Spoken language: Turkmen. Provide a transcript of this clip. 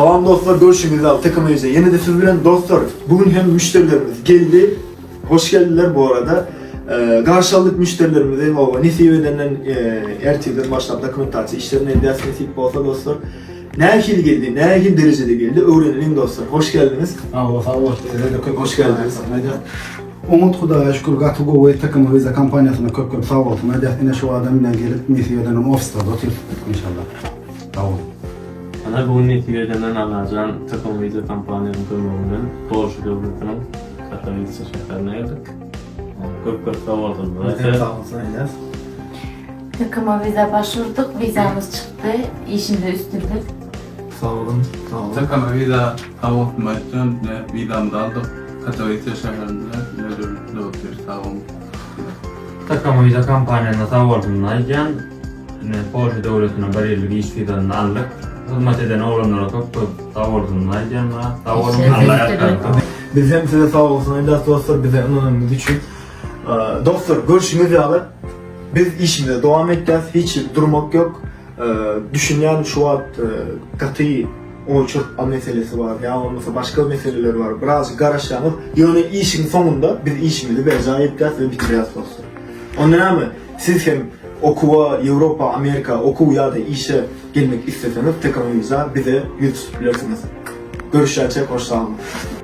Salam dostlar görşüňiz ýaly TKMJ ýene-de siz bilen dostlar bu gün hem müşderilerimiz geldi hoş geldiler bu arada garşy aldyk müşderilerimizi oba nesip edenden ertirden başlap dokumentasiýa işlerini edýäs nesip bolsa dostlar nähili geldi nähili derejede geldi öwreneliň dostlar hoş geldiňiz Sag bol sag bol size-de köp hoş geldiňiz Oňat Hudaýa şükür gaty gowy TKM Visa kompaniýasyna köp köp sag bolsun aýdýas ine şu adam bilen gelip nesip edenem ofisde otyr inşallah sag bol. Ana bu gün nesip edenden Allajan TKM Visa kompaniýasynyň kömegi bilen Polşa döwletiniň Katowice şäherine geldik. Köp köp sag bolsun. Bizem sag bolsun aýdýas. TKM Visa başwurdyk, wizamyz çykdy, işimde üstünlik. Sag boluň, sag boluň. TKM Visa sag bolsun aýtýan, ine wizamyzy aldyk. Katowice şäherinde ine döwletli otyr, sag boluň. TKM Visa kompaniýasyna sag bolsun aýdýan. Ine Polşa döwletine bir ýyllyk iş wizasyny aldyk. Hyzmat eden oglanlara köp köp sag bolsun aýdýan. Sag boluň, Alla ýarkasyn. Biz hem size sag bolsun aýdýas dostlar bize ynananyňyz üçin. Dostlar görşüňiz ýaly biz işimize dowam etýäs hiç hili durmak ýok. Düşünýän şu wagt gaty oçurt meselesi bar ýa bolmasa başga meseleler bar birazjyk garaşýaňyz ýöne işiň soňunda biz işimizi berjaý etýäs we bitirýäs dostlar. Onda näme siz hem okuwa Ýewropa Amerika okuw ýa-da işe gelmek isleseňiz TKM Visa bize ýüz tutup bilersiňiz. Görüşýänçäk hoş sag boluň.